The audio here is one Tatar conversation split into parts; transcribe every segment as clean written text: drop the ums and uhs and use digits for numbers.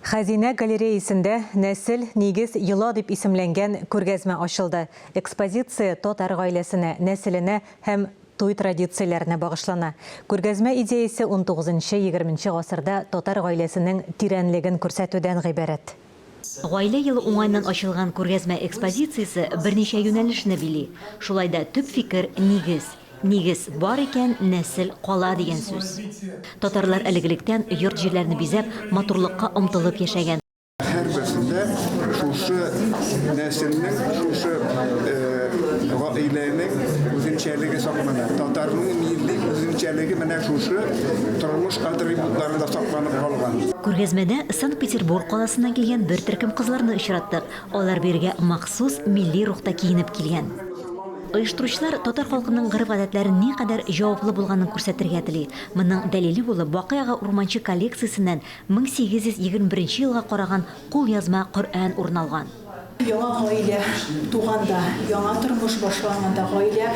Хәзинә галереясендә Нәсел, нигез, йола дип исемләнгән күргәзмә ачылды. Экспозиция татар гаиләсенә, нәселенә һәм туй традицияләренә багышлана. Күргәзмә идеясе унтугызынчы-егерменче гасырда татар гаиләсенең тирәнлеген күрсәтүдән гыйбарәт. Гаилә елы уңаеннан ачылган күргәзмә экспозициясе берничә юнәлешне били. Шулай да төп фикер, нигез. Нигез бар икән, нәсел кала дигән сүз. Татарлар элек-электән йорт-җирләрне бизәп, матурлыкка омтылып яшәгән. Һәрберсендә шушы нәселнең, шушы гаиләнең үзенчәлеге саклана. Татарның милли үзенчәлеге менә шушы тормыш атрибутларында сакланып калган. Күргәзмәдә Санкт-Петербург каласыннан килгән бер төркем кызларны очраттык. Алар бирегә махсус милли рухта киенеп килгән. Оештыручылар татар халкының гореф-гадәтләре никадәр җаваплы булганын күрсәтергә тели. Моның дәлиле булып Бакый ага Урманче коллекциясеннән 1821 елга караган кулъязма Коръән урын алган. Яңа гаилә туганда, яңа тормыш башланганда, гаилә,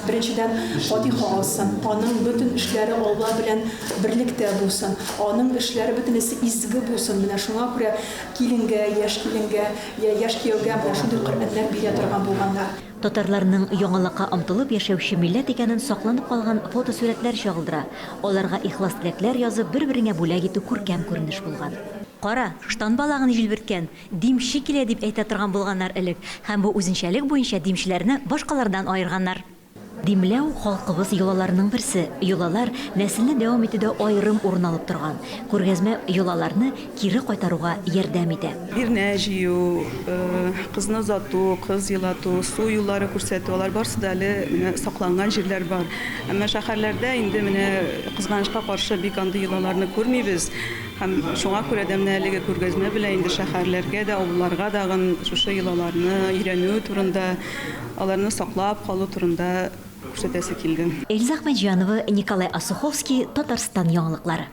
беренчедән, фатиха алсын, аның бөтен эшләре Алла белән берлектә булсын, аның эшләре бөтенесе изге булсын. Менә шуңа күрә киленгә, яшь киленгә, йә яшь кияүгә менә шундый Коръәннәр бирә торган булганнар. Татарларның яңалыкка омтылып яшәүче милләт икәнен сакланып калган фотосурәтләр чагылдыра. Аларга ихлас теләкләр язып, бер-береңә бүләк итү күркәм күренеш булган. Кара, штан балагын җилберткән, димче килә дип әйтә торган булганнар элек һәм бу үзенчәлек буенча димчеләрне башкалардан аерганнар. Димләү, халкыбыз йолаларының берсе. Йолалар нәселне дәвам итүдә аерым урын алып торган. Күргәзмә йолаларны кире кайтаруга ярдәм итә. Бирнә җыю, кызны озату, кыз елату, су юллары күрсәтү, алар барысы да әле менә сакланган җирләр бар. Әмма шәһәрләрдә инде менә, кызганычка каршы, бик андый йолаларны күрмибез. Һәм шуңа күрә дә менә әлеге күргәзмә белән инде шәһәрләргә дә, авылларга дагын шушы йолаларны өйрәнү турында, аларны саклап калу турында күрсәтәсе килде. Эльза Әхмәтҗанова, Николай Осуховский, Татарстан яңалыклары.